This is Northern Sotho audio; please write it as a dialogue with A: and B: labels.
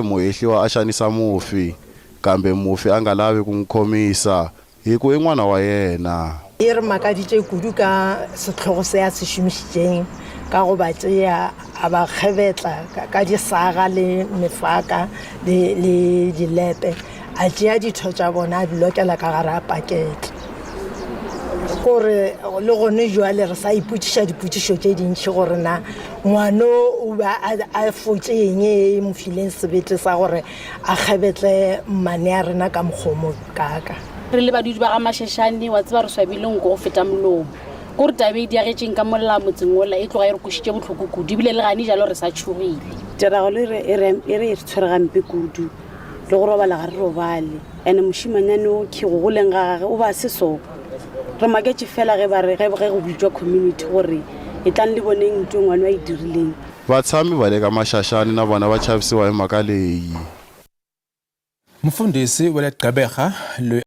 A: Muhehliwa a xanisa mufi, kambe mufi a nga lavi ku n'wi khomisa, hi ku i n'wana wa yena.
B: E re makaditše kudu ka sehlogo se a se šomišitšeng ka go ba tšea a ba kgebetla ka disaga le mefaka le, le dilepe, a tšea ditho tša bona a di lokela ka gare ga pakete. Gore le gone jwale re sa ipotšiša dipotšišo tše dintši gore na ngwano o be a fotše eng e mo fileng sebete sa gore a kgebetle mmane a rena ka mokgwa o mo kaka.
C: Re le badudi ba ga Mashashane, wa tseba re swabile nko go feta molomo. Ko re taba e diagetšeng ka molla motseng wola e tloga e re kwešitše bohloko kudu, ebile le gane jalo re sa tšhogile.
D: Tiragalo e re, e re, e re tshwere gampe kudu, le go robala ga re robale. Ene mošimanyane o khe go goleng ga gage o ba se so. Re maketše fela ge ba re, ge, ge go bitšwa community gore etlang le boneng ntho e ngwano a e dirileng.
A: Vatshami va le ka Mashashane na vona va chavisiwa hi mhaka leyi.
E: Mufundhisi wa le Gqeberha loyi.